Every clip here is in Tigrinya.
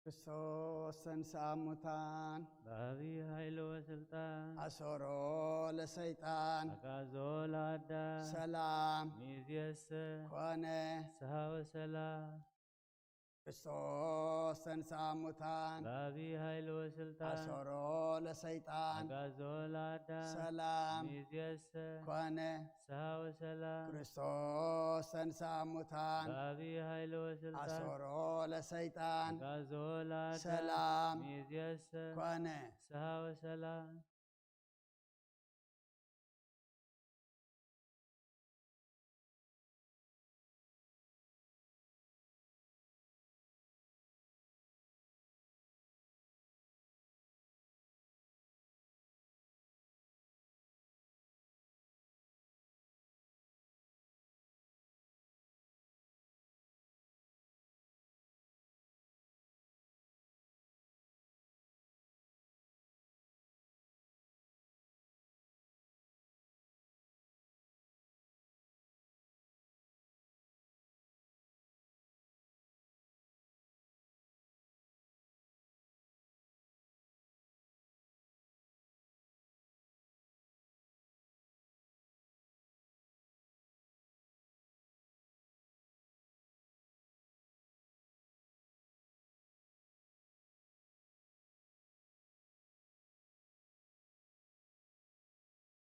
ክርስቶስ ተንሥአ እሙታን። በአብይ ኃይል ወስልጣን አሰሮ ለሰይጣን። አግዓዞ ለአዳም ሰላም ሚእዝየሰ ኮነ። ፍስሐ ወሰላም። ክርስቶስ ተንሥአ እሙታን። በአብይ ኃይል ወስልጣን አሰሮ ለሰይጣን። አግዓዞ ለአዳም ሰላም ሚእዝየሰ ኮነ። ፍስሐ ወሰላም። ክርስቶስ ተንሥአ እሙታን። በአብይ ኃይል ወስልጣን አሰሮ ለሰይጣን። አግዓዞ ለአዳም ሰላም ሚእዝየሰ ኮነ። ፍስሐ ወሰላም።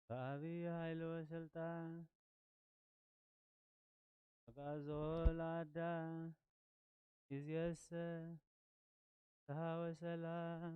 በአብይ ኃይል ወስልጣን አግዓዞ ለአዳም ሚእዝየሰ ፍስሐ ወሰላም።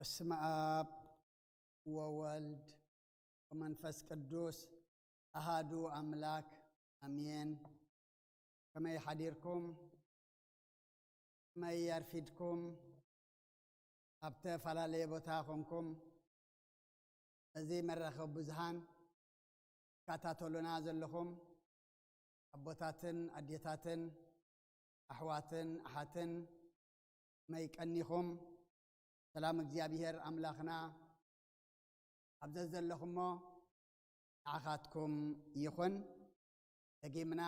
በስመ አብ ወወልድ ወመንፈስ ቅዱስ አሃዱ አምላክ አሜን። ከመይ ሓዲርኩም? ከመይ ኣርፊድኩም? ኣብ ተፈላለየ ቦታ ኮንኩም እዚ መራኸቢ ብዙሃን ትከታተሉና ዘለኹም ኣቦታትን ኣዴታትን ኣሕዋትን ኣሓትን ከመይ ቀኒኹም? ሰላም እግዚኣብሔር ኣምላኽና ኣብ ዘዘለኹሞ ንዓኻትኩም ይኹን። ደጊምና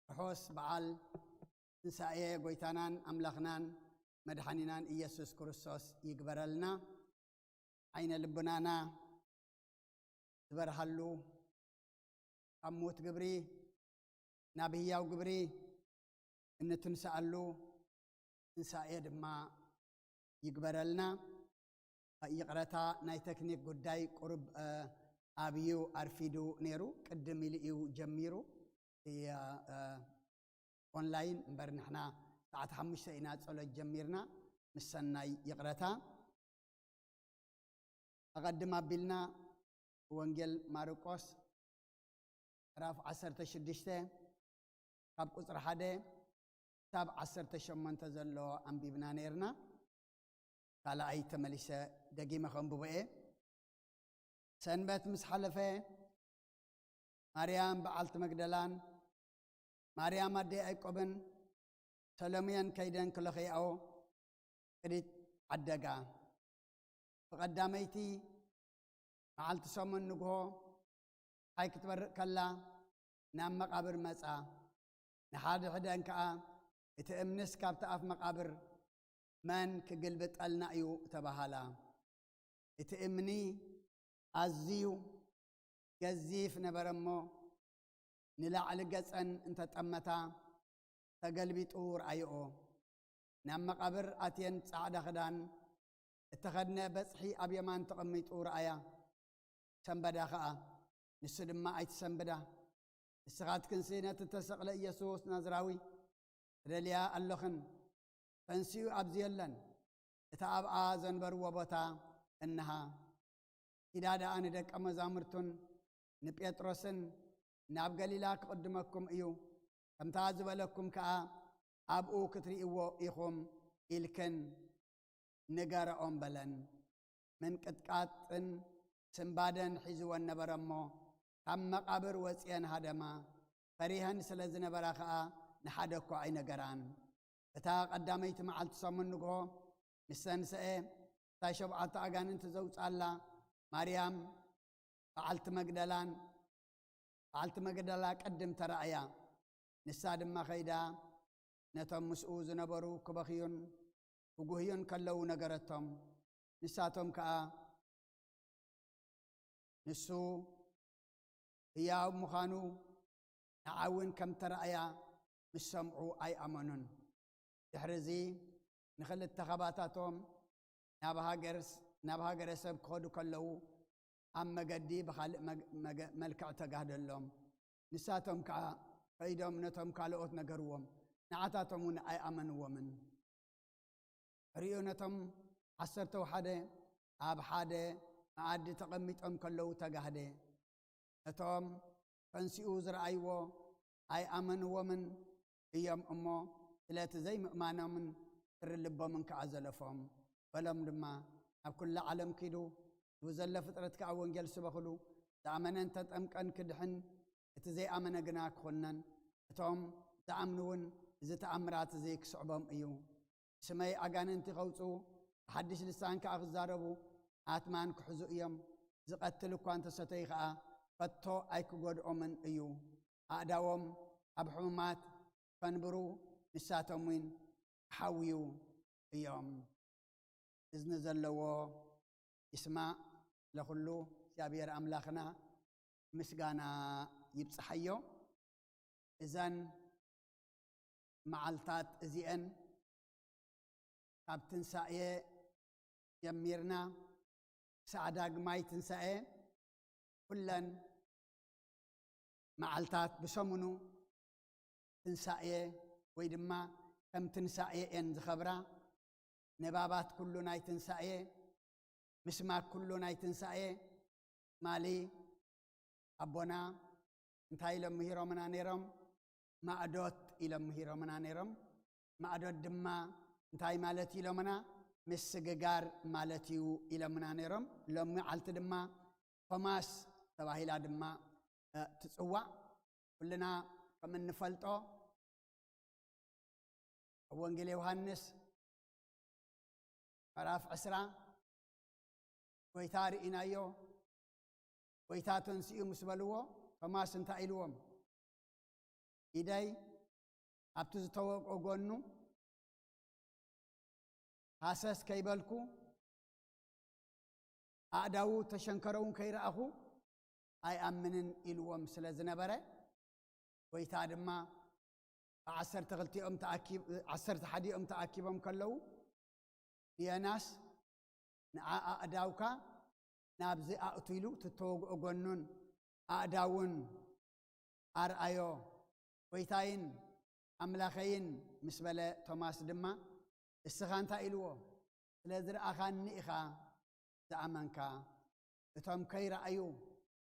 ርሑስ በዓል ትንሳኤ ጎይታናን ኣምላኽናን መድሓኒናን ኢየሱስ ክርስቶስ ይግበረልና። ዓይነ ልቡናና ዝበርሃሉ፣ ካብ ሞት ግብሪ ናብ ህያው ግብሪ እንትንስኣሉ ትንሳኤ ድማ ይግበረልና። ይቕረታ፣ ናይ ተክኒክ ጉዳይ ቁሩብ፣ እ፣ ኣብዩ ኣርፊዱ ነይሩ። ቅድም ኢሉ እዩ ጀሚሩ። እ፣ እ፣ ኦንላይን እምበር ንሕና ሰዓት ሓሙሽተ ኢና ጸሎት ጀሚርና። ምስ ሰናይ ይቕረታ። ኣቐድም ኣቢልና ወንጌል ማርቆስ ምዕራፍ ዓሰርተ ሽዱሽተ ካብ ቁጽሪ ሓደ ክሳብ ዓሰርተ ሸሞንተ ዘሎ ኣንቢብና ነይርና። ካልኣይ ተመሊሰ ደጊመ ከንብቦ እየ። ሰንበት ምስ ሓለፈ፣ ማርያም በዓልቲ መግደላን ማርያም ኣደ ያዕቆብን ሰሎሜን ከይደን ክለኽያኦ ቅዲት ዓደጋ። ብቐዳመይቲ መዓልቲ ሰሙን ንግሆ፣ ፀሓይ ክትበርቕ ከላ ናብ መቓብር መጻ። ንሓድሕደን ከኣ፣ "እቲ እምንስ ካብቲ ኣፍ መቓብር መን ክግልብጠልና እዩ?" ተባሃላ። እቲ እምኒ ኣዝዩ ገዚፍ ነበረ እሞ፣ ንላዕሊ ገጸን እንተጠመታ፣ ተገልቢጡ ረኣይኦ። ናብ መቓብር ኣትየን ጻዕዳ ክዳን እተኸድነ በጽሒ ኣብ የማን ተቐሚጡ ረኣያ። ሰንበዳ ኸኣ፣ ንሱ ድማ ኣይትሰንብዳ። ንስኻትክንሲ ነቲ እተሰቕለ ኢየሱስ ናዝራዊ ትደልያ ኣሎኽን። ተንሲኡ ኣብዚ የለን። እታ ኣብኣ ዘንበርዎ ቦታ እንሃ። ኪዳ ደኣ ንደቀ መዛሙርቱን ንጴጥሮስን፣ "ናብ ገሊላ ክቕድመኩም እዩ፣ ከምታ ዝበለኩም ከኣ ኣብኡ ክትርእይዎ ኢኹም" ኢልክን ንገረኦም በለን። ምንቅጥቃጥን ስንባደን ሒዝወን ነበረ እሞ፣ ካብ መቓብር ወጺአን ሃደማ። ፈሪሀን ስለ ዝነበራ ከኣ ንሓደ እኳ ኣይነገራን። እታ ቀዳመይቲ መዓልቲ ሰሙን ንግሆ ምስ ተንስአ፣ እታ ሸብዓተ ኣጋንንቲ ዘውጽኣላ ማርያም በዓልቲ መግደላን፣ በዓልቲ መግደላ ቅድም ተራእያ። ንሳ ድማ ከይዳ ነቶም ምስኡ ዝነበሩ ክበኽዩን ክጉህዩን ከለዉ ነገረቶም። ንሳቶም ከኣ ንሱ ህያው ምዃኑ ንዓ እውን ከም ተራእያ ምስ ሰምዑ ኣይኣመኑን። ድሕሪ እዚ ንኽልተ ኻባታቶም ናብ ሃገር፣ ናብ ሃገረ ሰብ ክኸዱ ከለዉ፣ ኣብ መገዲ ብኻልእ መግ-፣ መገ-፣ መልክዕ ተጋህደሎም። ንሳቶም ከኣ ከይዶም ነቶም ካልኦት ነገርዎም፣ ንዓታቶም እውን ኣይኣመንዎምን። ድሕሪኡ ነቶም ዓሰርተ ወሓደ ኣብ ሓደ መኣዲ ተቐሚጦም ከለዉ ተጋህደ። ነቶም ተንሲኡ ዝረኣይዎ ኣይኣመንዎምን እዮም እሞ፣ ስለቲ ዘይምእማኖምን ትሪ ልቦምን ከኣ ዘለፎም። በሎም ድማ፣ "ኣብ ኩላ ዓለም ኪዱ፣ ብዘሎ ፍጥረት ከኣ ወንጌል ስበኽሉ፣ ዝኣመነን ተጠምቀን ክድሕን፣ እቲ ዘይኣመነ ግና ክኹነን። እቶም ዝኣምኑ እውን እዚ ተኣምራት እዚ ክስዕቦም እዩ። ብስመይ ኣጋንንቲ ከውጽኡ፣ ብሓድሽ ልሳን ከኣ ክዛረቡ፣ ኣትማን ክሕዙ እዮም። ዝቐትል እኳ እንተሰተዩ ኸኣ፣ ከቶ ኣይክጎድኦምን እዩ። ኣእዳዎም ኣብ ሕሙማት ከንብሩ፣ ንሳቶም እውን ክሓውዩ እዮም።" እዝኒ ዘለዎ ይስማዕ። ለኹሉ እግዚኣብሔር ኣምላኽና ምስጋና ይብጽሓዮ። እዘን መዓልታት እዚኤን ካብ ትንሳኤ ጀሚርና ክሳዕ ዳግማይ ትንሳኤ፣ ኩለን መዓልታት ብሰሙኑ ትንሳኤ ወይ ድማ ከም ትንሳኤ እየን ዝኸብራ። ንባባት ኩሉ ናይ ትንሳኤ፣ ምስማክ ኩሉ ናይ ትንሳኤ። ማሊ ኣቦና እንታይ ኢሎም ምሂሮምና ነይሮም? ማዕዶት ኢሎም ምሂሮምና ነይሮም። ማዕዶት ድማ እንታይ ማለት ኢሎምና? ምስግጋር ማለት እዩ ኢሎምና ነይሮም። ሎሚ መዓልቲ ድማ ቶማስ ተባሂላ ድማ፣ እ፣ ትጽዋዕ። ኩልና ከም እንፈልጦ፣ ኣብ ወንጌል ዮሃንስ ምዕራፍ ዕስራ፣ ጎይታ ርኢናዮ፣ ጎይታ ተንሲኡ ምስ በልዎ፣ ቶማስ እንታይ ኢልዎም? ኢደይ ኣብቲ ዝተወግኦ ጎኑ ሃሰስ ከይበልኩ፣ ኣእዳዉ ተሸንከረውን ከይረኣኹ ኣይኣምንን ኢልዎም ስለ ዝነበረ፣ ጎይታ ድማ ብዓሰርተ ክልቲኦም ተኣኪብ-፣ ዓሰርተ ሓዲኦም ተኣኪቦም ከለዉ፣ ንዮናስ፣ ንዓ ኣእዳውካ ናብዚ ኣእቱ ኢሉ፣ ትተወግኦ ጎኑን ኣእዳውን ኣርኣዮ። ጎይታይን ኣምላኸይን ምስ በለ፣ ቶማስ ድማ፣ እስኻ እንታይ ኢልዎ? ስለ ዝረኣኻኒ ኢኻ ዝኣመንካ። እቶም ከይረኣዩ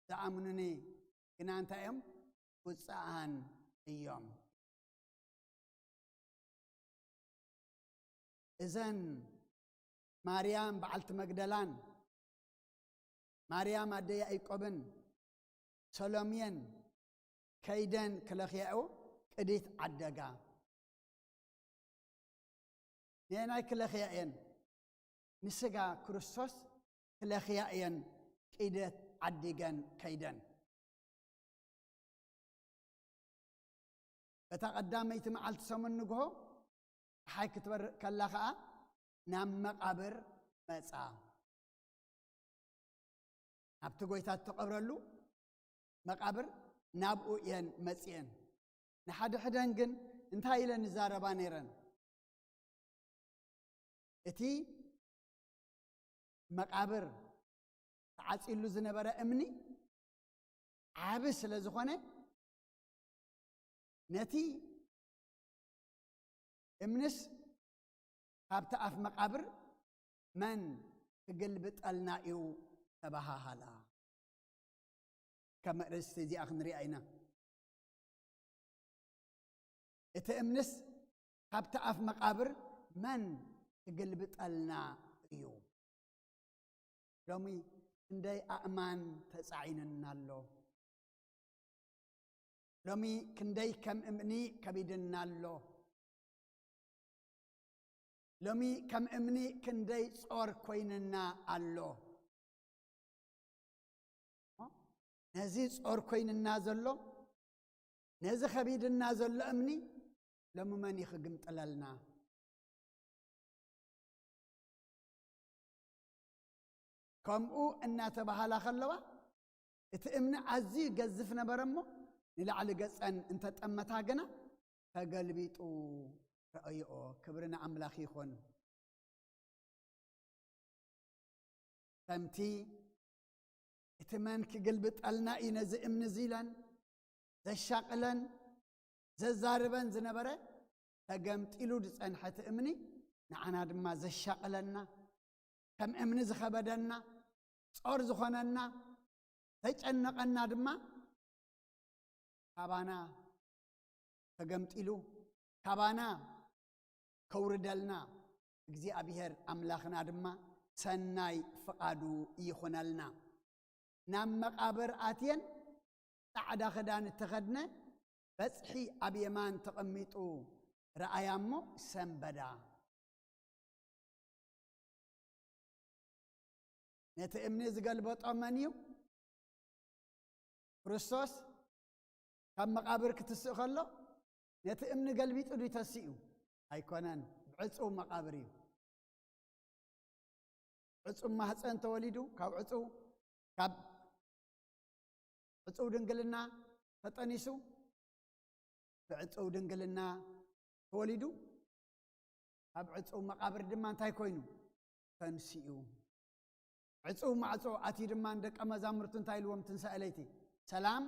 ዝኣምኑኒ ግና እንታይ እዮም? ብፁዓን እዮም። እዘን ማርያም በዓልቲ መግደላን፣ ማርያም ኣደ ያዕቆብን ሰሎምየን ከይደን ክለኽያኦ ቅዲት ዓደጋ። ንየናይ ክለኽያ እየን? ንስጋ ክርስቶስ ክለኽያ እየን ቅደት ዓዲገን ከይደን። በታ ቀዳመይቲ መዓልቲ ሰሙን ንግሆ፣ ፀሓይ ክትበርቕ ከላ ኸኣ ናብ መቓብር መጻ። ናብቲ ጎይታ እተቐብረሉ መቓብር ናብኡ እየን መጺኤን። ንሓድሕደን ግን እንታይ ኢለን ይዛረባ ነይረን? እቲ መቓብር ተዓጺሉ ዝነበረ እምኒ ዓቢ ስለ ዝኾነ፣ ነቲ እምንስ ካብቲ ኣፍ መቓብር መን ክግልብጠልና እዩ? ተበሃሃላ። ከም ኣርእስቲ እዚኣ ክንሪኣ ኢና። እቲ እምንስ ካብቲ ኣፍ መቓብር መን ክግልብጠልና እዩ? ሎሚ ክንደይ ኣእማን ተጻዒኑና ኣሎ። ሎሚ ክንደይ ከም እምኒ ከቢድና ኣሎ። ሎሚ ከም እምኒ ክንደይ ጾር ኮይንና ኣሎ። ነዚ ጾር ኮይንና ዘሎ፣ ነዚ ከቢድና ዘሎ እምኒ ሎሚ መን እዩ ክግምጥለልና? ከምኡ እናተባሃላ ከለዋ፣ እቲ እምኒ ኣዝዩ ይገዝፍ ነበረ እሞ፣ ንላዕሊ ገጸን እንተጠመታ ግና፣ ተገልቢጡ ረኣይኦ። ክብሪ ንኣምላኽ ይኹን። ከምቲ እቲ መን ክግልብጠልና እዩ ነዚ እምኒ እዚ ኢለን ዘሻቕለን ዘዛርበን ዝነበረ፣ ተገምጢሉ ዝጸንሐ እቲ እምኒ፣ ንዓና ድማ ዘሻቕለና፣ ከም እምኒ ዝኸበደና፣ ጾር ዝኾነና፣ ዘጨነቐና ድማ ካባና ተገምጢሉ፣ ካባና ከውርደልና፣ እግዚኣብሔር ኣምላኽና ድማ ሰናይ ፍቓዱ ይኹነልና። ናብ መቓብር ኣትየን፣ ጻዕዳ ክዳን እተኸድነ በጽሒ ኣብ የማን ተቐሚጡ ረኣያ እሞ ሰንበዳ። ነቲ እምኒ ዝገልበጦ መን እዩ? ክርስቶስ ካብ መቓብር ክትስእ ከሎ፣ ነቲ እምኒ ገልቢጡ ድዩ ተሲኡ? ኣይኮነን። ብዕጹው መቓብር እዩ። ዕጹው ማህፀን ተወሊዱ፣ ካብ ዕጹው፣ ካብ ዕጹው ድንግልና ተጠኒሱ፣ ብዕጹው ድንግልና ተወሊዱ፣ ካብ ዕጹው መቓብር ድማ እንታይ ኮይኑ? ተንሲኡ። ዕጹው ማዕጾ ኣትዩ ድማ ንደቀ መዛሙርቱ እንታይ ኢልዎም? ትንሳኤ ለይቲ፣ "ሰላም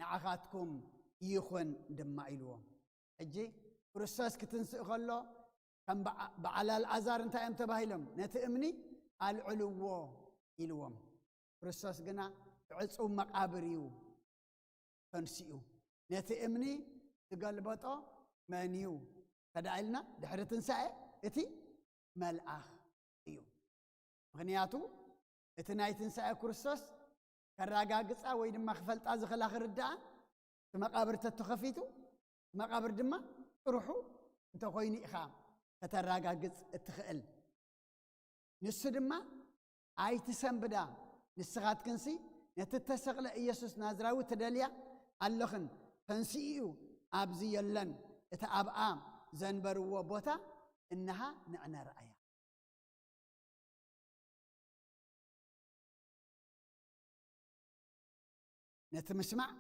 ንዓኻትኩም ይኹን" ድማ ኢልዎም። ሕጂ ክርስቶስ ክትንስእ ከሎ፣ ከም በዓ-፣ በዓል ኣልዓዛር እንታይ እዮም ተባሂሎም? "ነቲ እምኒ ኣልዕልዎ" ኢልዎም። ክርስቶስ ግና ብዕጹው መቓብር እዩ ተንሲኡ። ነቲ እምኒ ዝገልበጦ መን እዩ? ከዳ ኢልና፣ ድሕሪ ትንሳኤ እቲ መልኣኽ እዩ። ምኽንያቱ፣ እቲ ናይ ትንሳኤ ክርስቶስ ከረጋግጻ ወይ ድማ ክፈልጣ ዝኽእላ ክርድኣ፣ እቲ መቓብር ተተኸፊቱ፣ እቲ መቓብር ድማ ጥርሑ እንተኾይኑ ኢኻ ከተረጋግጽ እትኽእል። ንሱ ድማ፣ "ኣይትሰንብዳ፣ ንስኻትክንሲ ነቲ እተሰቕለ ኢየሱስ ናዝራዊ ትደልያ ኣለኽን፣ ተንስኡ እዩ፣ ኣብዚ የለን፣ እቲ ኣብኣ ዘንበርዎ ቦታ እንሃ ንዕነ ረኣያ። ነቲ ምስማዕ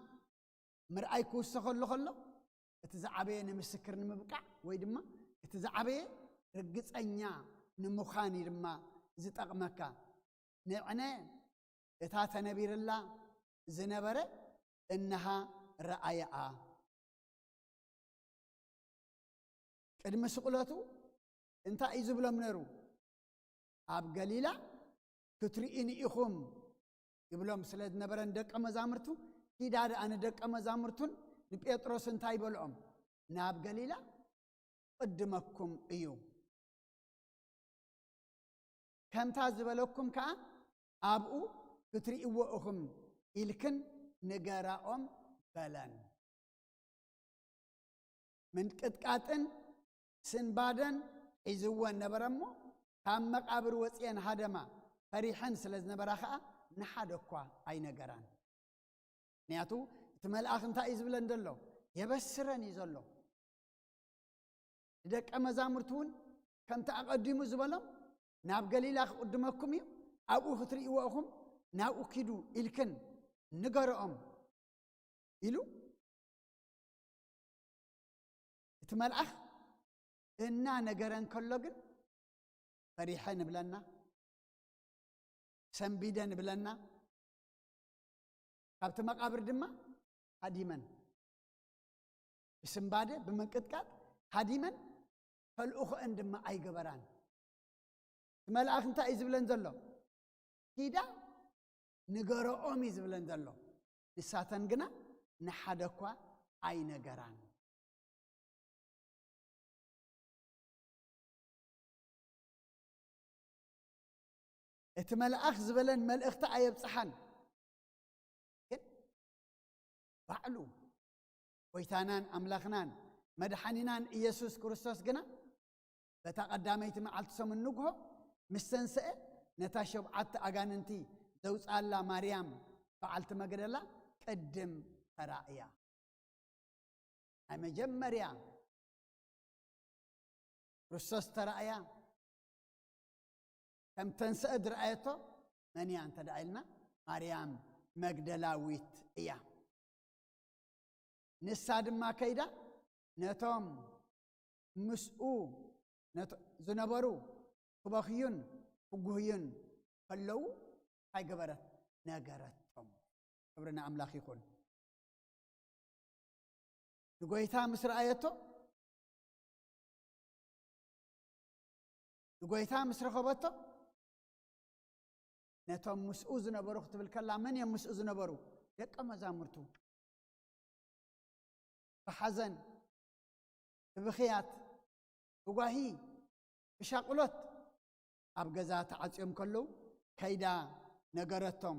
ምርኣይ ክውሰኸሉ ከሎ፣ እቲ ዝዓበየ ንምስክር ንምብቃዕ ወይ ድማ እቲ ዝዓበየ ርግጸኛ ንምዃን እዩ ድማ ዝጠቕመካ። ንዕነ እታ ተነቢርላ ዝነበረ እንሃ ረኣያኣ። ቅድሚ ስቕለቱ እንታይ እዩ ዝብሎም ነይሩ? ኣብ ገሊላ ክትርእዩኒ ኢኹም ይብሎም ስለ ዝነበረ ንደቀ መዛሙርቱ፣ ኪዳ ደኣ ንደቀ መዛሙርቱን ንጴጥሮስ እንታይ በልኦም? ናብ ገሊላ ቅድመኩም እዩ። ከምታ ዝበለኩም ከኣ ኣብኡ ክትርእይዎ ኢኹም ኢልክን ንገራኦም በለን። ምንቅጥቃጥን ስንባደን ሒዝወን ነበረ እሞ፣ ካብ መቓብር ወጽየን ሃደማ፣ ፈሪሐን ስለ ዝነበራ ኸኣ ንሓደ እኳ ኣይነገራን። ምኽንያቱ እቲ መልኣኽ እንታይ እዩ ዝብለን ዘሎ? የበስረን እዩ ዘሎ። ንደቀ መዛሙርቱ እውን ከምቲ ኣቐዲሙ ዝበሎም፣ ናብ ገሊላ ክቕድመኩም እዩ፣ ኣብኡ ክትርእይዎ ኢኹም፣ ናብኡ ኪዱ ኢልክን ንገርኦም ኢሉ እቲ መልኣኽ እናነገረ እንከሎ ግን፣ ፈሪሐ ንብለና፣ ሰንቢደ ንብለና፣ ካብቲ መቓብር ድማ ሃዲመን፣ ብስንባደ ብምንቅጥቃጥ ሃዲመን፣ ተልእኾአን ድማ ኣይገበራን። እቲ መልኣኽ እንታይ እዩ ዝብለን ዘሎ? ኪዳ ንገረኦም እዩ ዝብለን ዘሎ። ንሳተን ግና ንሓደ እኳ ኣይነገራን። እቲ መልኣኽ ዝበለን መልእኽቲ ኣየብጽሓን። ግን ባዕሉ ጎይታናን ኣምላኽናን መድሓኒናን ኢየሱስ ክርስቶስ ግና በታ ቀዳመይቲ መዓልቲ ሰሙን ንግሆ ምስ ተንስአ፣ ነታ ሸብዓተ ኣጋንንቲ ዘውጽኣላ ማርያም በዓልቲ መግደላ ቅድም ተራእያ። ናይ መጀመርያ ክርስቶስ ተራእያ፣ ከም ተንስአ ዝረኣየቶ መን እያ እንተ ደኣ ኢልና፣ ማርያም መግደላዊት እያ። ንሳ ድማ ከይዳ ነቶም ምስኡ ነት-፣ ዝነበሩ ክበኽዩን ክጉህዩን ከለዉ እንታይ ገበረት? ነገረቶም። ክብሪ ንኣምላኽ ይኹን። ንጎይታ ምስ ረኣየቶ፣ ንጎይታ ምስ ረኸበቶ፣ ነቶም ምስኡ ዝነበሩ ክትብል ከላ፣ መን እዮም ምስኡ ዝነበሩ? ደቀ መዛሙርቱ። ብሓዘን፣ ብብኽያት፣ ብጓሂ፣ ብሻቕሎት ኣብ ገዛ ተዓጽዮም ከለዉ፣ ከይዳ ነገረቶም።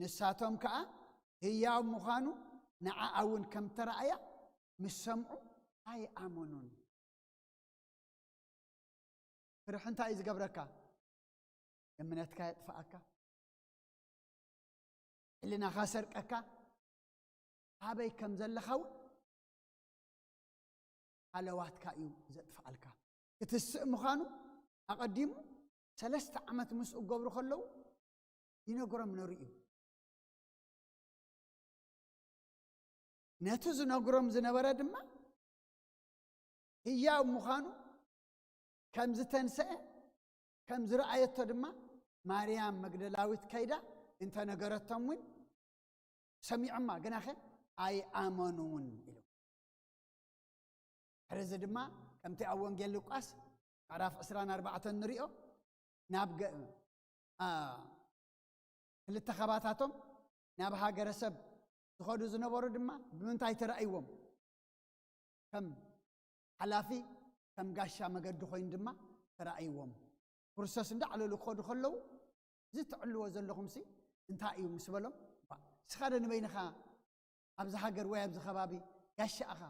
ንሳቶም ከኣ ህያው ምዃኑ ንዓኣ እውን ከም ተረኣያ ምስ ሰምዑ ኣይኣመኑን። ፍርሒ እንታይ እዩ ዝገብረካ? እምነትካ የጥፍኣካ፣ ሕልናኻ ሰርቀካ፣ ኣበይ ከም ዘለኻ እውን ሃለዋትካ እዩ ዘጥፍኣልካ። ክትስእ ምዃኑ ኣቐዲሙ ሰለስተ ዓመት ምስኡ ክገብሩ ከለዉ ይነግሮም ነሩ እዩ። ነቲ ዝነግሮም ዝነበረ ድማ ህያው ምዃኑ ከም ዝተንስአ ከም ዝረኣየቶ ድማ ማርያም መግደላዊት ከይዳ እንተነገረቶም እውን ሰሚዖማ፣ ግናኸ ኣይኣመኑን ኢሉ። ድሕሪ እዚ ድማ ከምቲ ኣብ ወንጌል ሉቃስ ምዕራፍ ዕስራን ኣርባዕተን ንሪኦ፣ ናብ ገ-፣ ኣ፣ ክልተ ኻባታቶም ናብ ሃገረ ሰብ ዝኸዱ ዝነበሩ ድማ ብምንታይ ተራእይዎም? ከም ሓላፊ፣ ከም ጋሻ መገዲ ኮይኑ ድማ ተራእይዎም። ክርስቶስ እንዳዕለሉ ክኸዱ ከለዉ፣ "እዚ ትዕልዎ ዘለኹምሲ እንታይ እዩ?" ምስ በሎም፣ "እባ ንስኻ ዶ ንበይንኻ ኣብዚ ሃገር ወይ ኣብዚ ከባቢ ጋሻ ኢኻ?"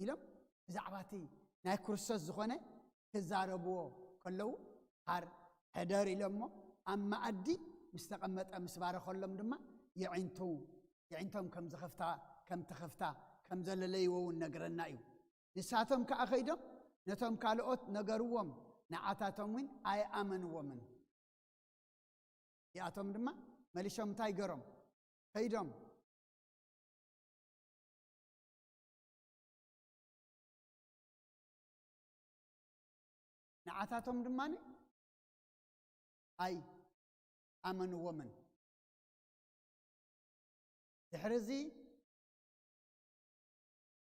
ኢሎም ብዛዕባ እቲ ናይ ክርስቶስ ዝኾነ ክዛረብዎ ከለዉ፣ ሃር ሕደር ኢሎሞ ኣብ መኣዲ ምስ ተቐመጠ ምስ ባረኸሎም ድማ የዒንቱ የዒንቶም ከም ዝኸፍታ ከም ተኸፍታ ከም ዘለለይዎ እውን ነግረና እዩ። ንሳቶም ከኣ ከይዶም ነቶም ካልኦት ነገርዎም፣ ንዓታቶም እውን ኣይኣመንዎምን። እዚኣቶም ድማ መሊሾም እንታይ ገሮም? ከይዶም ንዓታቶም ድማ ኣይ ኣመንዎምን። ድሕርዚ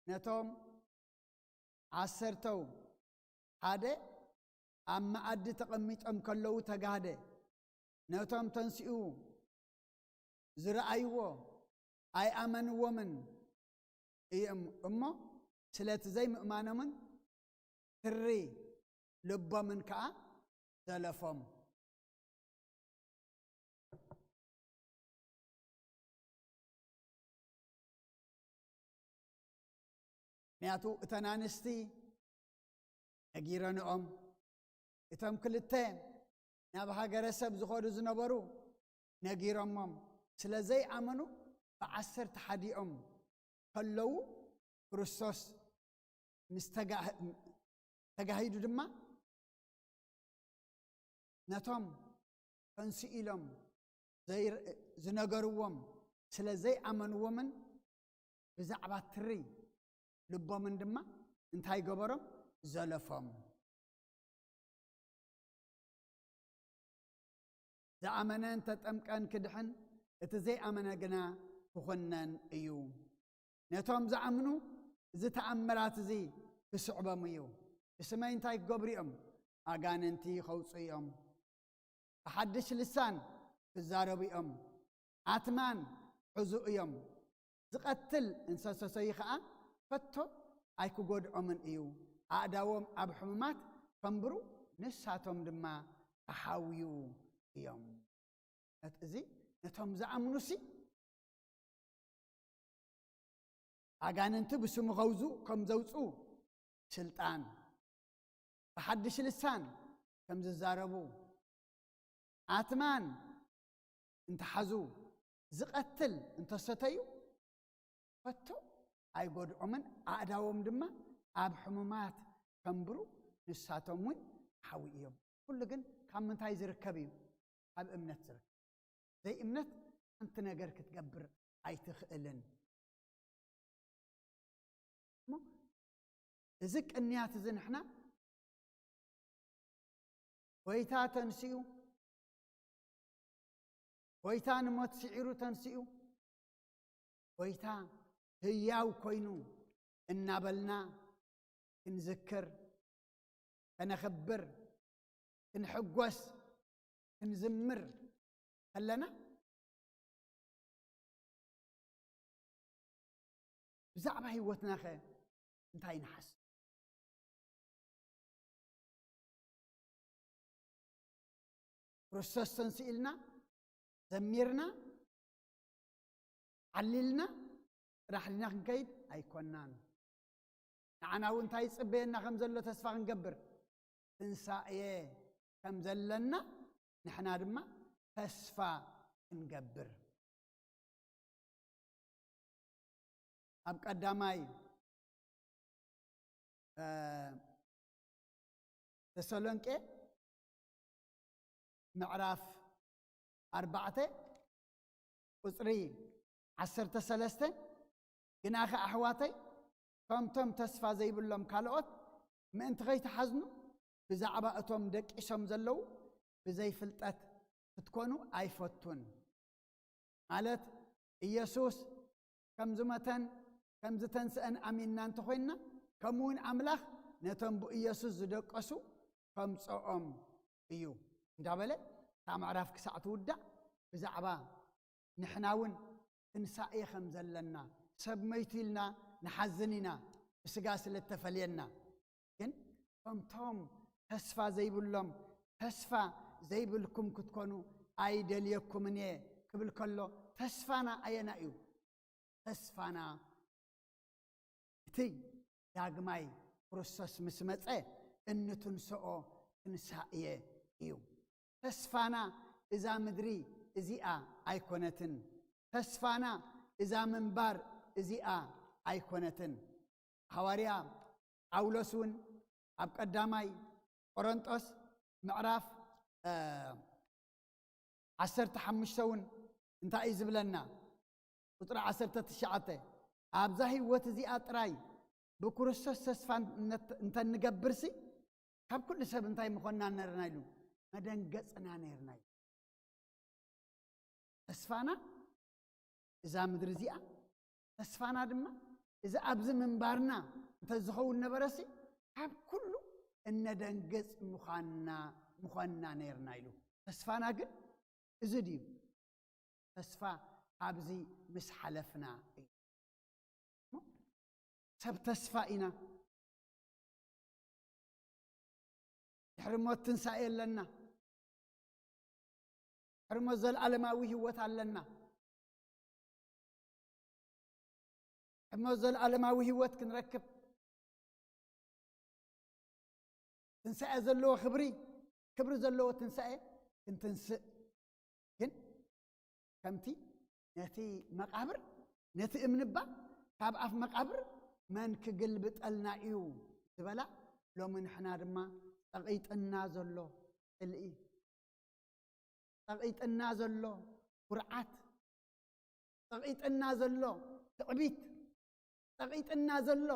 ነቶም ዓሰርተው ሓደ ኣብ መኣዲ ተቐሚጦም ከለዉ ተጋህደ። ነቶም ተንሲኡ ዝረኣይዎ ኣይኣመንዎምን እዮም እሞ፣ ስለቲ ዘይምእማኖምን ትሪ ልቦምን ከኣ ዘለፎም። ምክንያቱ እተን ኣንስቲ ነጊረንኦም፣ እቶም ክልተ ናብ ሃገረ ሰብ ዝኸዱ ዝነበሩ ነጊሮሞም፣ ስለ ዘይኣመኑ ብዓሰርተ ሓዲኦም ከለዉ ክርስቶስ ምስ ተጋህ-፣ ተጋሂዱ ድማ ነቶም ተንስኡ ኢሎም ዘይር-፣ ዝነገርዎም ስለ ዘይኣመንዎምን ብዛዕባ ትሪ ልቦምን ድማ እንታይ ገበሮም? ዘለፎም። ዝኣመነ እንተጠምቀን ክድሕን፣ እቲ ዘይኣመነ ግና ክኹነን እዩ። ነቶም ዝኣምኑ እዚ ተኣምራት እዚ ክስዕቦም እዩ። ብስመይ እንታይ ክገብሩ እዮም? ኣጋንንቲ ከውፁ እዮም። ብሓድሽ ልሳን ክዛረቡ እዮም። ኣትማን ሕዙ እዮም። ዝቐትል እንሰሰሰዩ ኸዓ ከቶ ኣይክጎድዖምን እዩ። ኣእዳዎም ኣብ ሕሙማት ከንብሩ፣ ንሳቶም ድማ ክሓውዩ እዮም። ነት-፣ እዚ ነቶም ዝኣምኑሲ ኣጋንንቲ ብስሙ ኸውዙ ከም ዘውፁ ስልጣን፣ ብሓድሽ ልሳን ከም ዝዛረቡ፣ ኣትማን እንተሓዙ፣ ዝቐትል እንተሰተዩ፣ ከቶ ኣይጎድዖምን፣ ኣእዳዎም ድማ ኣብ ሕሙማት ከንብሩ፣ ንሳቶም እውን ሓዊ እዮም። ኩሉ ግን ካብ ምንታይ ዝርከብ እዩ? ካብ እምነት ዝርከብ። ዘይ እምነት ሓንቲ ነገር ክትገብር ኣይትኽእልን። እሞ እዚ ቅንያት እዚ ንሕና፣ ጎይታ ተንሲኡ፣ ጎይታ ንሞት ስዒሩ ተንሲኡ፣ ጎይታ ህያው ኮይኑ እናበልና ክንዝክር፣ ከነኽብር፣ ክንሕጎስ፣ ክንዝምር ከለና፣ ብዛዕባ ህይወትናኸ እንታይ ንሓስብ? ክርስቶስ ተንስኡ ኢልና ዘሚርና ዓሊልና ጥራሕ ዲና ክንከይድ ኣይኮናን። ንዓና እውን እንታይ ይጽበየና ከም ዘሎ ተስፋ ክንገብር፣ ትንሳኤ ከም ዘለና ንሕና ድማ ተስፋ ክንገብር። ኣብ ቀዳማይ፣ እ፣ ተሰሎንቄ ምዕራፍ ኣርባዕተ ቁጽሪ ዓሰርተ ሰለስተ፣ ግናኸ ኣሕዋተይ፣ ከምቶም ተስፋ ዘይብሎም ካልኦት ምእንቲ ከይትሓዝኑ፣ ብዛዕባ እቶም ደቂሶም ዘለዉ ብዘይፍልጠት ክትኮኑ ኣይፈቱን። ማለት፣ ኢየሱስ ከም ዝሞተን ከም ዝተንስአን ኣሚንና እንተኾይንና፣ ከምኡ እውን ኣምላኽ ነቶም ብኢየሱስ ዝደቀሱ ከምጽኦም እዩ እንዳበለ፣ እታ ምዕራፍ ክሳዕ ትውዳእ ብዛዕባ ንሕና እውን ትንሳኤ ከም ዘለና፣ ሰብ መይቱ ኢልና ንሓዝን ኢና፣ ብስጋ ስለ እተፈልየና። ግን ከምቶም ተስፋ ዘይብሎም፣ ተስፋ ዘይብልኩም ክትኮኑ ኣይደልየኩምን እየ ክብል ከሎ፣ ተስፋና ኣየና እዩ? ተስፋና እቲ ዳግማይ ክርስቶስ ምስ መጸ እንትንስኦ ትንሳኤ እዩ። ተስፋና እዛ ምድሪ እዚኣ ኣይኮነትን። ተስፋና እዛ ምንባር እዚኣ ኣይኮነትን። ሃዋርያ ጳውሎስ እውን ኣብ ቀዳማይ ቆሮንጦስ ምዕራፍ ዓሰርተ ሓሙሽተ እውን እንታይ እዩ ዝብለና? ቁፅሪ ዓሰርተ ትሽዓተ፣ ኣብዛ ህይወት እዚኣ ጥራይ ብክርስቶስ ተስፋ እንተንገብርሲ፣ ካብ ኩሉ ሰብ እንታይ ምኾንና ነርና ኢሉ? መደንገፅና ነርና ኢሉ። ተስፋና እዛ ምድሪ እዚኣ፣ ተስፋና ድማ እዚ ኣብዚ ምንባርና እንተዝኸውን ነበረሲ፣ ካብ ኩሉ እነደንግፅ ምዃንና ምኾንና ነርና ኢሉ። ተስፋና ግን እዚ ድዩ? ተስፋ ኣብዚ ምስ ሓለፍና እዩ። ሰብ ተስፋ ኢና። ድሕሪ ሞት ትንሳኤ ኣለና። ድሕሪ ሞት ዘለኣለማዊ ህይወት ኣለና። ድሕሪ ሞት ዘለኣለማዊ ህይወት ክንረክብ፣ ትንሳኤ ዘለዎ ክብሪ፣ ክብሪ ዘለዎ ትንሳኤ ክንትንስእ ግን ከምቲ ነቲ መቃብር፣ ነቲ እምኒ እባ ካብ ኣፍ መቃብር መን ክግልብጠልና እዩ ዝበላ፣ ሎሚ ንሕና ድማ ጸቒጥና ዘሎ ጽልኢ፣ ጸቒጥና ዘሎ ኩርዓት፣ ጸቒጥና ዘሎ ትዕቢት፣ ጸቒጥና ዘሎ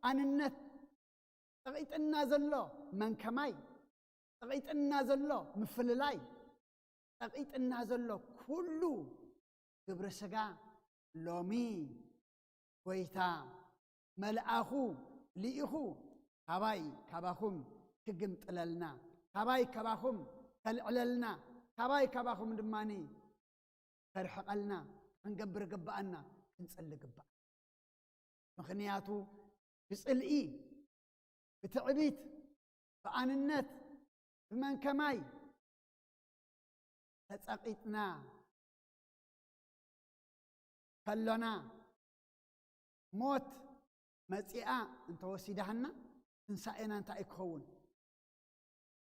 ኣንነት፣ ጸቒጥና ዘሎ መንከማይ፣ ጸቒጥና ዘሎ ምፍልላይ፣ ጸቒጥና ዘሎ ኩሉ ግብሪ ስጋ ሎሚ ጎይታ መልኣኹ ልኢኹ ካባይ ካባኹም ክግምጥለልና፣ ካባይ ካባኹም ከልዕለልና፣ ካባይ ካባኹም ድማ ከርሕቐልና ክንገብር ግብኣና፣ ክንጽሊ ግብኣና። ምኽንያቱ ብጽልኢ፣ ብትዕቢት፣ ብኣንነት፣ ብመንከማይ ተጸቒጥና ከሎና፣ ሞት መጺኣ እንተወሲዳሃና፣ ትንሳኤና እንታይ እዩ ክኸውን?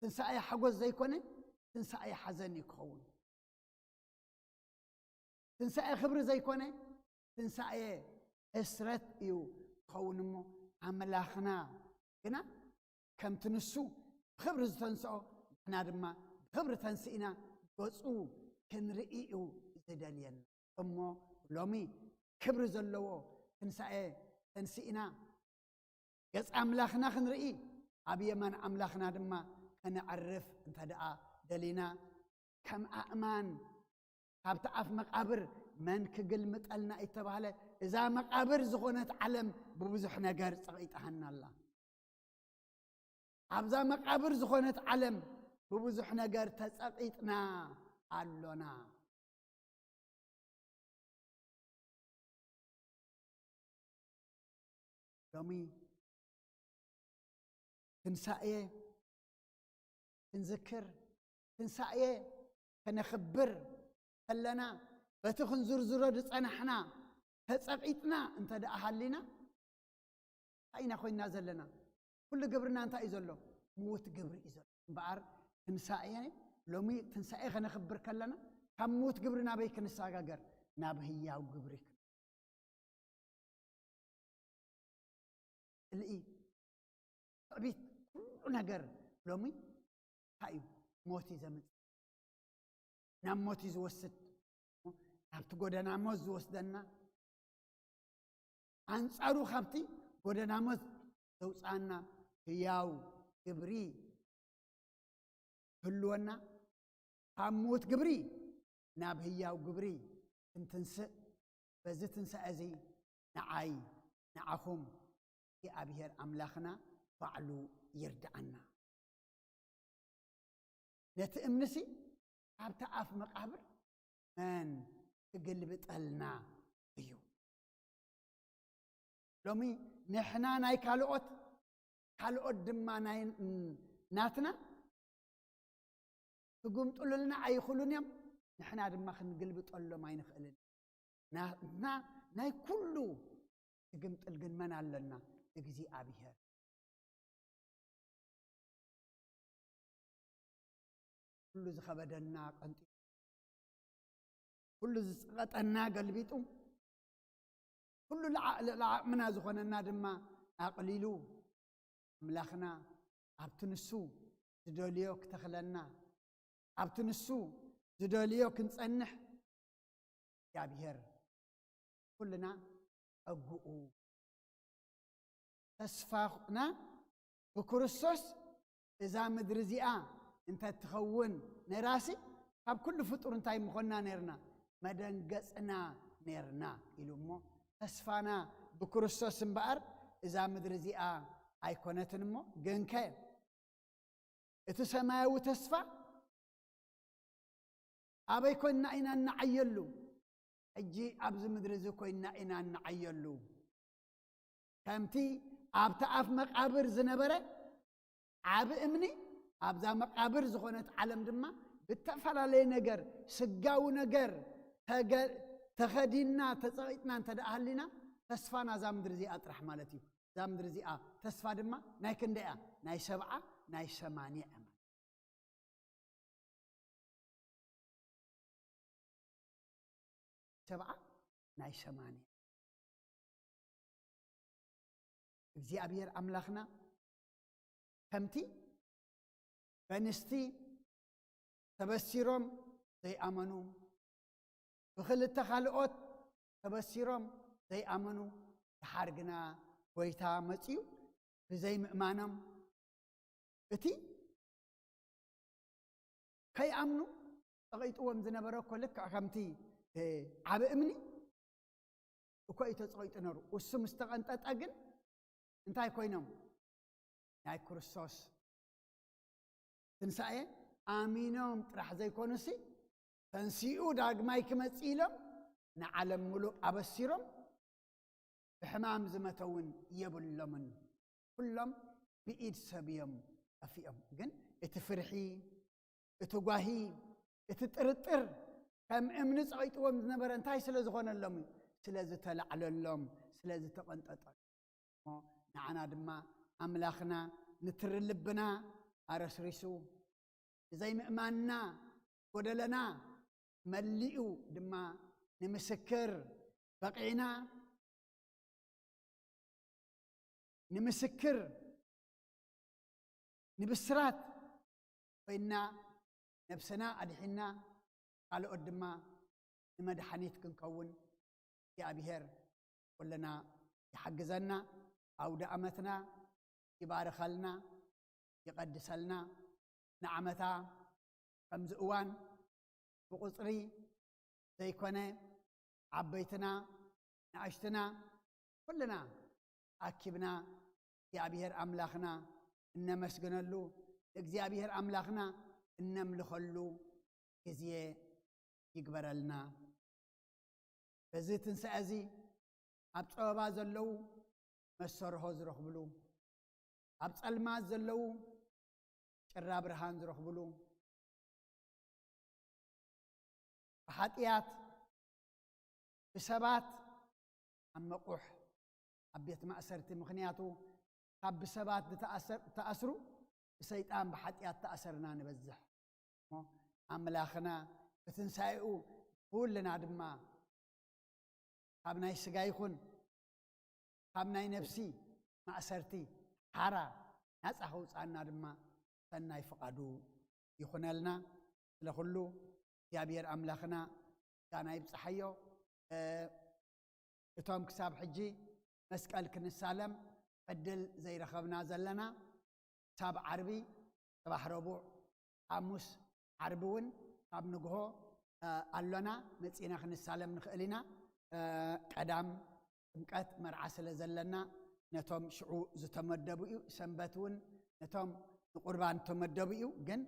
ትንሳኤ ሓጎስ ዘይኮነ፣ ትንሳኤ ሓዘን እዩ ክኸውን። ትንሳኤ ክብሪ ዘይኮነ፣ ትንሳኤ ሕስረት እዩ ክኸውን። እሞ ኣምላኽና ግና ከምቲ ንሱ ብኽብሪ ዝተንስኦ፣ ንሕና ድማ ብኽብሪ ተንስኢና ገጹ ክንርኢ እዩ ዝደልየና። እሞ ሎሚ ክብሪ ዘለዎ ትንሳኤ ተንስኢና፣ ገጽ ኣምላኽና ክንርኢ፣ ኣብ የማን ኣምላኽና ድማ ከነዕርፍ እንተ ደኣ ደሊና፣ ከም ኣእማን ካብቲ ኣፍ መቃብር መን ክግልምጠልና እተባህለ፣ እዛ መቃብር ዝኾነት ዓለም ብብዙሕ ነገር ጸቒጣሃና ኣላ። ኣብዛ መቃብር ዝኾነት ዓለም ብብዙሕ ነገር ተጸቒጥና ኣሎና። ሎሚ ትንሳኤ ክንዝክር፣ ትንሳኤ ከነኽብር ከለና፣ በቲ ክንዝርዝሮ ዝጸናሕና ተጸቒጥና እንተ ደኣ ሃሊና፣ እንታይ ኢና ኮይንና ዘለና? ኩሉ ግብርና እንታይ እዩ ዘሎ? ምዉት ግብሪ እዩ ዘሎ። እምበኣር ትንሳኤ፣ ሎሚ ትንሳኤ ከነኽብር ከለና፣ ካብ ምዉት ግብሪ ናበይ ክንሰጋገር? ናብ ህያው ግብሪ። ጽልኢ፣ ትዕቢት፣ ኩሉ ነገር ሎሚ እንታይ እዩ? ሞት እዩ ዘምጽእ። ናብ ሞት እዩ ዝወስድ። ናብቲ ጎደና ሞት ዝወስደና፣ ኣንጻሩ ካብቲ ጎደና ሞት ዘውጽኣና ህያው ግብሪ ክህልወና፣ ካብ ምዉት ግብሪ ናብ ህያው ግብሪ ክንትንስእ፣ በዚ ትንሳኤ እዚ ንዓይ፣ ንዓኹም እግዚኣብሔር ኣምላኽና ባዕሉ ይርድኣና። ነቲ እምንሲ ካብቲ ኣፍ መቃብር መን ክግልብጠልና እዩ? ሎሚ ንሕና ናይ ካልኦት፣ ካልኦት ድማ ናይ ናትና ክግምጥሉልና ኣይኽእሉን እዮም። ንሕና ድማ ክንግልብጠሎም ኣይንኽእልን። ናትና ናይ ኩሉ ክግምጥል ግን መን ኣለና? እግዚኣብሔር። ኩሉ ዝኸበደና ቀንጢ ኩሉ ዝጸቐጠና ገልቢጡ፣ ኩሉ ልዓ-፣ ልዕሊ ዓቕምና ዝኾነና ድማ ኣቕሊሉ፣ ኣምላኽና ኣብቲ ንሱ ዝደልዮ ክተኽለና፣ ኣብቲ ንሱ ዝደልዮ ክንጸንሕ እግዚኣብሔር ኩልና ጸግኡ። ተስፋና ብክርስቶስ እዛ ምድሪ እዚኣ እንተ ትኸውን ነይራሲ፣ ካብ ኩሉ ፍጡር እንታይ ምኾንና ነይርና? መደንገጽና ነይርና ኢሉ እሞ፣ ተስፋና ብክርስቶስ እምበኣር እዛ ምድሪ እዚኣ ኣይኮነትን እሞ፣ ግንከ እቲ ሰማያዊ ተስፋ ኣበይ ኮይንና ኢና እንዓየሉ? ሕጂ ኣብዚ ምድሪ እዚ ኮይንና ኢና እንዓየሉ። ከምቲ ኣብቲ ኣፍ መቃብር ዝነበረ ዓቢ እምኒ፣ ኣብዛ መቃብር ዝኾነት ዓለም ድማ ብተፈላለየ ነገር፣ ስጋዊ ነገር ተገ-፣ ተኸዲንና፣ ተጸቒጥና እንተ ደኣ ሃሊና፣ ተስፋና እዛ ምድሪ እዚኣ ጥራሕ ማለት እዩ። እዛ ምድሪ እዚኣ ተስፋ ድማ ናይ ክንደይ እያ? ናይ ሰብዓ፣ ናይ ሰማንያ እያ ማለት። ሰብዓ፣ ናይ ሰማንያ። እግዚኣብሔር ኣምላኽና ከምቲ በንስቲ ተበሲሮም ዘይኣመኑ፣ ብኽልተ ካልኦት ተበሲሮም ዘይኣመኑ፣ ደሓር ግና ጐይታ መጺኡ ብዘይምእማኖም፣ እቲ ከይኣምኑ ጸቒጥዎም ዝነበረ እኮ ልክዕ ከምቲ፣ እ፣ ዓቢ እምኒ እኮ እዩ ተጸቒጡ ነሩ። እሱ ምስ ተቐንጠጠ ግን እንታይ ኮይኖም? ናይ ክርስቶስ ትንሳኤ ኣሚኖም ጥራሕ ዘይኮኑሲ፣ ተንሲኡ ዳግማይ ክመጽእ ኢሎም ንዓለም ምሉእ ኣበሲሮም፣ ብሕማም ዝመተ እውን የብሎምን። ኩሎም ብኢድ ሰብ እዮም ጠፊኦም። ግን እቲ ፍርሒ፣ እቲ ጓሂ፣ እቲ ጥርጥር ከም እምኒ ጸቒጥዎም ዝነበረ እንታይ ስለ ዝኾነሎም እዩ? ስለ ዝተላዕለሎም፣ ስለ ዝተቐንጠጠሎም። እሞ ንዓና ድማ ኣምላኽና ንትሪ ልብና ኣረስሪሱ፣ ብዘይምእማንና ጎደለና መሊኡ ድማ ንምስክር በቒዕና፣ ንምስክር፣ ንብስራት ኮይና፣ ነብስና ኣድሒና፣ ካልኦት ድማ ንመድሓኒት ክንከውን እግዚኣብሔር ኩልና ይሓግዘና። ኣውደ ኣመትና ይባርኸልና፣ ይቐድሰልና። ንዓመታ ከምዚ እዋን ብቁጽሪ ዘይኮነ፣ ዓበይትና፣ ንኣሽትና፣ ኩልና ኣኪብና እግዚኣብሔር ኣምላኽና እነመስግነሉ፣ ንእግዚኣብሔር ኣምላኽና እነምልኸሉ ግዜ ይግበረልና። በዚ ትንሳኤ እዚ ኣብ ጸበባ ዘለዉ መሰርሆ ዝረኽብሉ፣ ኣብ ጸልማት ዘለዉ ጭራ ብርሃን ዝረኽብሉ፣ ብሓጢኣት ብሰባት ኣብ መቑሕ ኣብ ቤት ማእሰርቲ፣ ምኽንያቱ ካብ ብሰባት ዝተኣሰር-፣ ተኣስሩ ብሰይጣን ብሓጢኣት ተኣሰርና ንበዝሕ። እሞ ኣምላኽና ብትንሳኤኡ ኩልና ድማ ካብ ናይ ስጋ ይኹን ካብ ናይ ነፍሲ ማእሰርቲ ሓራ ናጻ ከውጽኣና ድማ ሰናይ ፍቓዱ ይኹነልና። ስለ ኩሉ እግዚኣብሔር ኣምላኽና ምስጋና ይብጽሓዮ። እ፣ እቶም ክሳብ ሕጂ መስቀል ክንሳለም ዕድል ዘይረኸብና ዘለና፣ ክሳብ ዓርቢ፣ ጽባሕ ረቡዕ፣ ሓሙስ፣ ዓርቢ እውን ካብ ንግሆ፣ እ፣ ኣሎና፣ መጺእና ክንሳለም ንኽእል ኢና። እ፣ ቀዳም ጥምቀት መርዓ ስለ ዘለና፣ ነቶም ሽዑ ዝተመደቡ እዩ። ሰንበት እውን ነቶም ንቁርባን ዝተመደቡ እዩ። ግን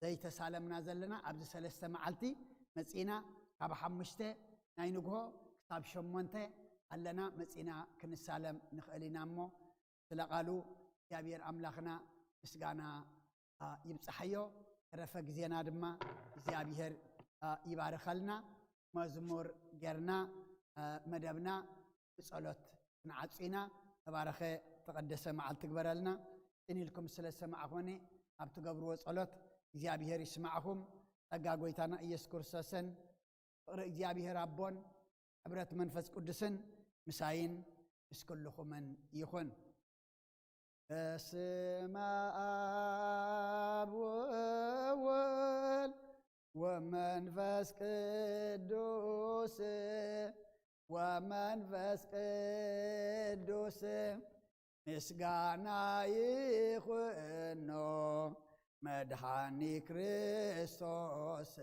ዘይተሳለምና ዘለና ኣብዚ ሰለስተ መዓልቲ መጺእና፣ ካብ ሓሙሽተ ናይ ንግሆ ክሳብ ሸሞንተ ኣለና፣ መጺእና ክንሳለም ንኽእል ኢና። እሞ ስለ ቃሉ እግዚኣብሔር ኣምላኽና ምስጋና፣ አ፣ ይብጽሓዮ። ተረፈ ግዜና ድማ እግዚኣብሔር፣ አ፣ ይባርኸልና። መዝሙር ጌርና፣ አ፣ መደብና ብጸሎት ክንዓጹ ኢና። ተባረኸ ተቐደሰ መዓልቲ ግበረልና። ጽን ኢልኩም ስለ ዝሰማዕኹኒ ኣብ ትገብርዎ ጸሎት እግዚኣብሔር ይስማዕኹም። ጸጋ ጐይታና ኢየሱስ ክርስቶስን ፍቕሪ እግዚኣብሔር ኣቦን ሕብረት መንፈስ ቅዱስን ምሳይን ምስ ኩልኹምን ይኹን። በስመ ኣብ ወወልድ ወመንፈስ ቅዱስ፣ ወመንፈስ ቅዱስ ምስጋና ይኹኖ መድኃኒ ክርስቶስ፣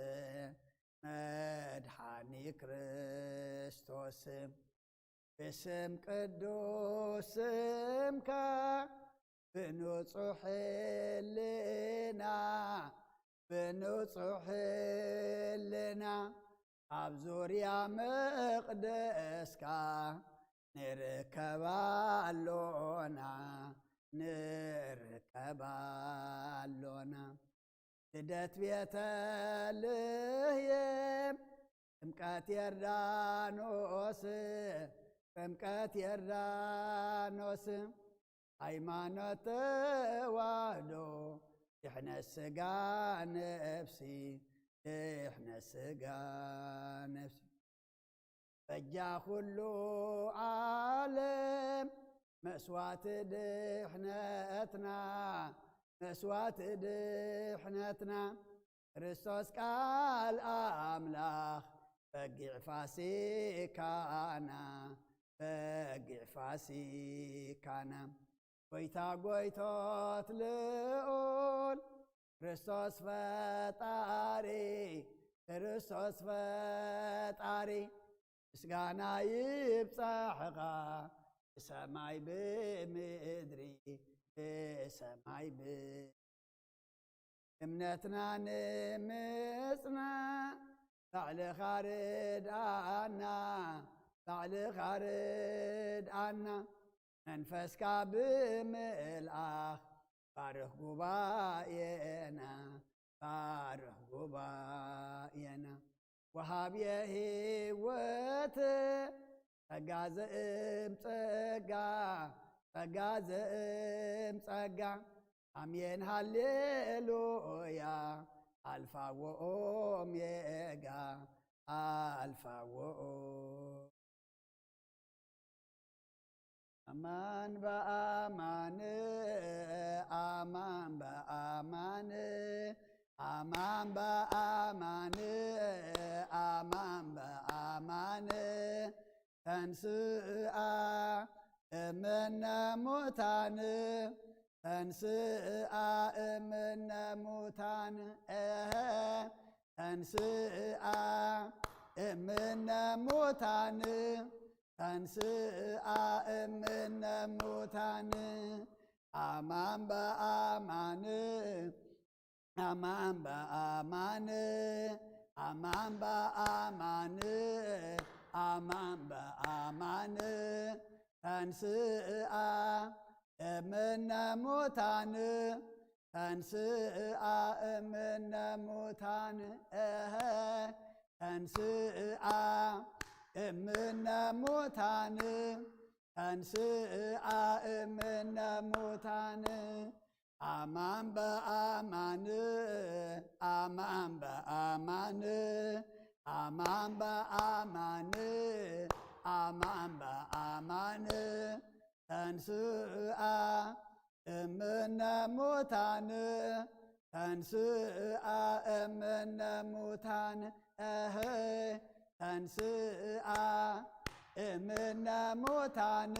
መድኃኒ ክርስቶስ። ብስም ቅዱስ ስምካ ብንጹሕ ሕልና፣ ብንጹሕ ሕልና ኣብ ዙርያ መቕደስካ ንርከብ ኣሎና፣ ንርከብ ኣሎና። ልደት ቤተልሔም፣ ጥምቀት ዮርዳኖስ፣ ጥምቀት ዮርዳኖስ፣ ሃይማኖት ተዋህዶ፣ ድሕነት ሥጋ ነፍሲ፣ ድሕነት ሥጋ ነፍሲ። በጃ ኩሉ ዓለም መስዋዕቲ ድሕነትና፣ መስዋዕቲ ድሕነትና፣ ክርስቶስ ቃል ኣምላኽ በጊዕ ፋሲካና፣ በጊዕ ፋሲካና። ጎይታ ጎይቶት ልዑል ክርስቶስ ፈጣሪ፣ ክርስቶስ ፈጣሪ፣ ምስጋና ይብጻሕኻ ብሰማይ ብምድሪ፣ ብሰማይ ብ-፣ እምነትና ንምጽናዕ ባዕልኻ ርድኣና፣ ባዕልኻ ርድኣና። መንፈስካ ብምልኣኽ ባርኽ ጉባኤና፣ ባርኽ ጉባኤና። ወሃብየ ህይወት ጸጋ ዘእም ጸጋ፣ ጸጋ ዘእም ጸጋ። ኣሜን ሃሌሉያ፣ ኣልፋ ወኦሜጋ፣ ኣልፋ ወኦ-፣ ኣማን በኣማን፣ ኣማን በኣማን፣ ኣማን በኣማን፣ ኣማን በኣማን። ተንስኣ እምነ ሙታን፣ ተንስኣ እምነ ሙታን፣ ኤሄ፣ ተንስኣ እምነ ሙታን፣ ተንስኣ እምነ ሙታን፣ ኣማን በኣማን፣ ኣማን በኣማን፣ ኣማን በኣማን፣ ኣማን በኣማን፣ ተንስኣ እምነ ሙታን፣ ተንስኣ እምነ ሙታን፣ ኤሄ፣ ተንስኣ እምነ ሙታን፣ ተንስኣ እምነ ሙታን፣ ኣማን በኣማን፣ ኣማን በኣማን፣ ኣማን በኣማን፣ ኣማን በኣማን፣ ተንስኣ እምነ ሙታን፣ ተንስኣ እምነ ሙታን፣ ኤሄ፣ ተንስኣ እምነ ሙታን፣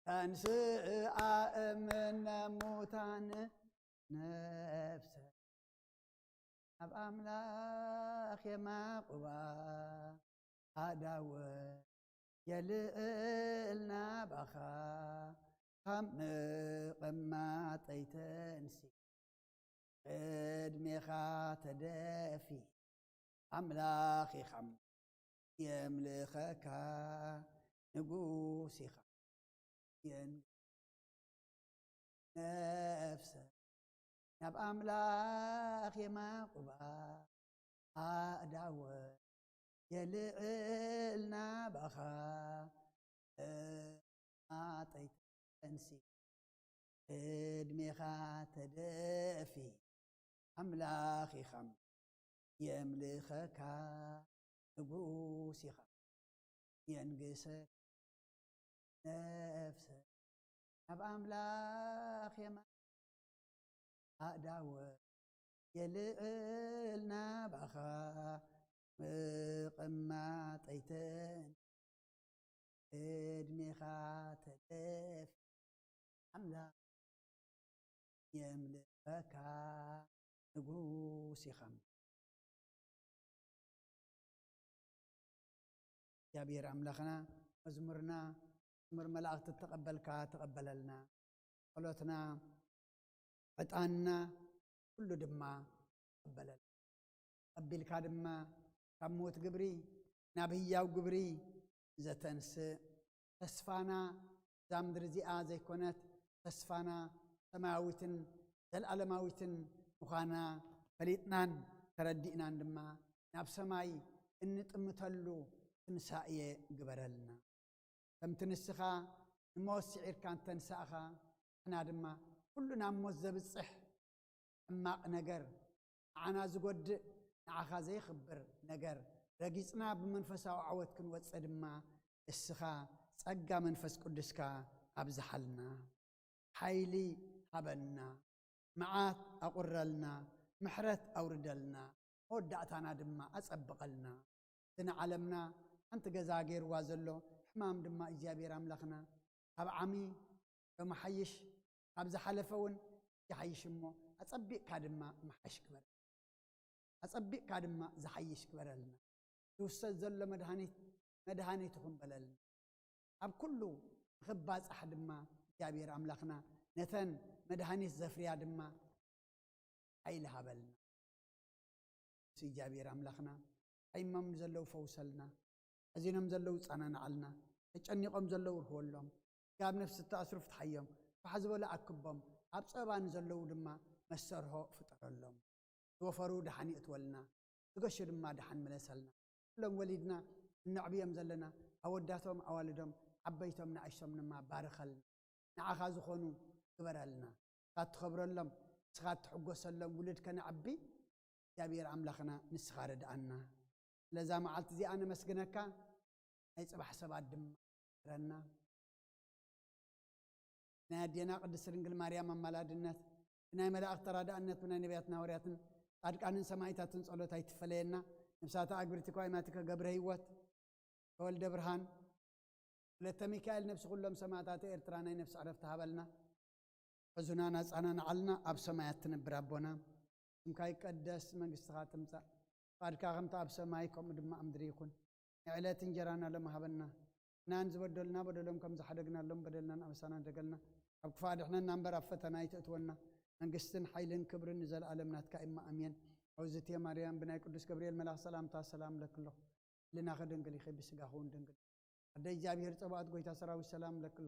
ተንስኣ እምነ ሙታን። ነፍሰ ናብ ኣምላኽ የማቑባ፣ ኣእዳወ የልዕል ናባኻ። ካብ ምቕማጠይ ተንሲ፣ ቅድሜኻ ተደፊ፣ ኣምላኽ ኢኻ የምልኸካ፣ ንጉስ ኢኻ የን-፣ ነፍሰ ናብ ኣምላኽ የማቑባ፣ ኣእዳወ የልዕል ናባኻ። ማጠይ ተንሲ፣ ቅድሜኻ ተደፊ፣ ኣምላኽ ኢኻ የምልኸካ። ንጉስ ኢኻ። የንግሰ ነፍሰ ኣብ ኣምላኽ የማን ኣእዳወ የልዕል ናባኻ ምቕማጠይተን ዕድሜኻ ተለፍ ኣምላኽ የምልኸካ ንጉስ ኢኻ። እግዚኣብሔር ኣምላኽና መዝሙርና መዝሙር መላእኽቲ ተቐበልካ ተቐበለልና። ጸሎትና ዕጣንና ኩሉ ድማ ተቐበለልና። ተቐቢልካ ድማ ካብ ሞት ግብሪ ናብ ህያው ግብሪ ዘተንስእ ተስፋና እዛ ምድሪ እዚኣ ዘይኮነት ተስፋና ሰማያዊትን ዘለኣለማዊትን ምዃና ፈሊጥናን ተረዲእናን ድማ ናብ ሰማይ እንጥምተሉ ትንሳኤ ግበረልና። ከምቲ ንስኻ ንሞት ስዒርካ እንተንሳእኻ ንሕና ድማ ኩሉ ናብ ሞት ዘብጽሕ ሕማቕ ነገር ንዓና ዝጎድእ ንዓኻ ዘይኽብር ነገር ረጊጽና ብመንፈሳዊ ዓወት ክንወጽእ ድማ እስኻ ጸጋ መንፈስ ቅዱስካ ኣብዝሓልና። ሓይሊ ሃበና፣ መዓት ኣቑረልና፣ ምሕረት ኣውርደልና፣ መወዳእታና ድማ ኣጸብቐልና። እቲ ንዓለምና ሓንቲ ገዛ ገይርዋ ዘሎ ሕማም ድማ እግዚኣብሔር ኣምላኽና ካብ ዓሚ ከመሓይሽ ካብ ዝሓለፈ እውን ይሓይሽ እሞ ኣጸቢቕካ ድማ መሓሽ ግበረልና። ኣጸቢቕካ ድማ ዝሓይሽ ግበረልና። ዝውሰድ ዘሎ መድሃኒት መድሃኒት ይኹን በለልና። ኣብ ኩሉ ንኽባጻሕ ድማ እግዚኣብሔር ኣምላኽና ነተን መድሃኒት ዘፍርያ ድማ ሓይሊ ሃበልና። ንሱ እግዚኣብሔር ኣምላኽና ሓይሞም ንዘለዉ ፈውሰልና። ሓዚኖም ዘለዉ ጸናንዓልና። ተጨኒቖም ዘለዉ ርህወሎም። ካብ ነፍሲ እተኣስሩ ፍትሓዮም። ፋሕ ዝበሉ ኣክቦም። ኣብ ጸበባ ንዘለዉ ድማ መሰርሆ ፍጠረሎም። ዝወፈሩ ደሓን ይእትወልና። ዝገሹ ድማ ደሓን ምለሰልና። ኩሎም ወሊድና እነዕብዮም ዘለና ኣወዳቶም ኣዋልዶም ዓበይቶም ንኣሽቶም ድማ ባርኸልና። ንዓኻ ዝኾኑ ግበረልና። ንስኻ እትኸብረሎም ንስኻ እትሕጎሰሎም ውሉድ ከነዕቢ እግዚኣብሔር ኣምላኽና ንስኻ ርድኣና። ስለዛ መዓልቲ እዚኣ ነመስግነካ። ናይ ጽባሕ ሰባት ድማ ግበረና። ናይ ኣዴና ቅድስት ድንግል ማርያም ኣማላድነት ብናይ መላእኽቲ ተራዳእነት ብናይ ነቢያትን ሃዋርያትን ጻድቃንን ሰማዕታትን ጸሎት ኣይትፈለየና። ነብሳተ ኣግብርቲ ኳይማቲከ ገብረ ህይወት ተወልደ ብርሃን ወለተ ሚካኤል ነብሲ ኩሎም ሰማዕታተ ኤርትራ ናይ ነብሲ ዕረፍቲ ሃበልና። ሕዙናን ኣጻናንዓልና ኣብ ሰማያት ትነብር ኣቦና ስምካ ይቀደስ መንግስትኻ ትምጻእ ፍቃድካ ከምቲ ኣብ ሰማይ ከምኡ ድማ ኣብ ምድሪ ይኹን። ንዕለት እንጀራና ሎም ሃበና። ንሕናን ዝበደሉና በደሎም ከም ዝሓደግናሎም በደልናን ኣበሳናን ደገልና ካብ ክፋእ ኣድሕነና እምበር ኣብ ፈተና ኣይተእትወና። መንግስትን ሓይልን ክብርን ንዘለኣለም ናትካ እማ ኣሜን። ኣውዝትየ ማርያም ብናይ ቅዱስ ገብርኤል መልኣኽ ሰላምታ ሰላም ለክሎ ልናኸ ድንግል ኢኺ ብስጋኹ እውን ድንግል ኣደ እግዚኣብሔር ጸባኦት ጎይታ ሰራዊት ሰላም ለክሎ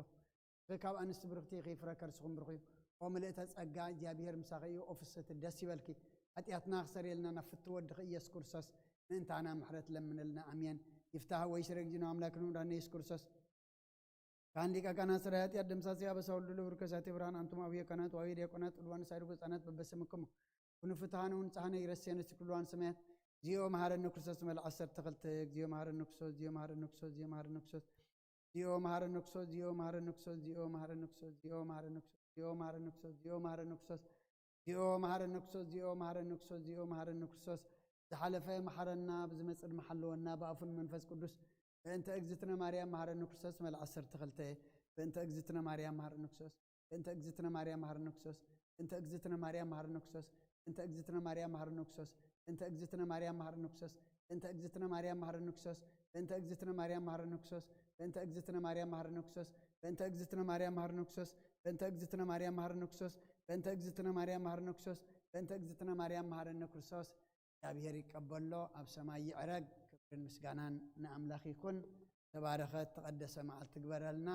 ካብ ኣንስቲ ብርኽቲ ኢኺ ፍረ ከርስኹም ብርኽ እዩ። ኦ ምልእተ ጸጋ እግዚኣብሔር ምሳኺ እዩ። ኦ ፍስሕቲ ደስ ይበልኪ። ሓጢኣትና ክሰርየልና ናብ ፍትው ወድኺ ኢየሱስ ክርስቶስ ምእንታና ምሕረት ለምንልና ኣሜን። ይፍታህ ወይ ስረ ጊዜና ኣምላክን መድኃኒነ ኢየሱስ ክርስቶስ ካህን ሊቀ ካህናት ስራይ ኃጢአት ደምሳሲ አበሳ ሁሉ ለብርከሳቴ ብርሃን አንቱም አብየ ካህናት ወአብየ ዲያቆናት ቅዱሳን ሳይርጉ ህጻናት በበስምክሙ ኩኑ ፍትሐነ ወንጽሐነ ይረስየነ ኩሉ ሰማያት እግዚኦ መሐረነ ክርስቶስ መልእ ዓሰርተ ክልተ እግዚኦ መሐረነ ክርስቶስ እግዚኦ መሐረነ ክርስቶስ እግዚኦ መሐረነ ክርስቶስ እግዚኦ መሐረነ ክርስቶስ እግዚኦ መሐረነ ክርስቶስ እግዚኦ መሐረነ ክርስቶስ እግዚኦ መሐረነ ክርስቶስ እግዚኦ መሐረነ ክርስቶስ እግዚኦ መሐረነ ክርስቶስ ዝሓለፈ መሐረና ብዝመጽእ ድማ ሓለወና ብኣፉን መንፈስ ቅዱስ በእንተ እግዝእትነ ማርያም መሐረነ ክርስቶስ መልእ ዓሰርተ ክልተ በእንተ እግዝእትነ ማርያም መሐረነ ክርስቶስ በእንተ እግዝእትነ ማርያም መሐረነ ክርስቶስ በእንተ እግዝእትነ ማርያም መሐረነ ክርስቶስ በእንተ እግዝእትነ ማርያም መሐረነ ክርስቶስ በእንተ እግዝእትነ ማርያም መሐረነ ክርስቶስ በእንተ እግዝእትነ ማርያም መሐረነ ክርስቶስ በእንተ እግዝእትነ ማርያም መሐረነ ክርስቶስ በእንተ እግዝእትነ ማርያም መሐረነ ክርስቶስ በእንተ እግዝእትነ ማርያም መሐረነ ክርስቶስ በእንተ እግዝእትነ ማርያም መሐረነ ክርስቶስ በእንተ እግዝእትነ ማርያም መሐረነ ክርስቶስ በእንተ እግዝእትነ ማርያም መሐረነ ክርስቶስ እግዚኣብሔር ይቀበሎ ኣብ ሰማይ ይዕረግ። ክብርን ምስጋናን ንኣምላኽ ይኩን። ተባረኸት ተቐደሰ መዓልቲ ግበረልና።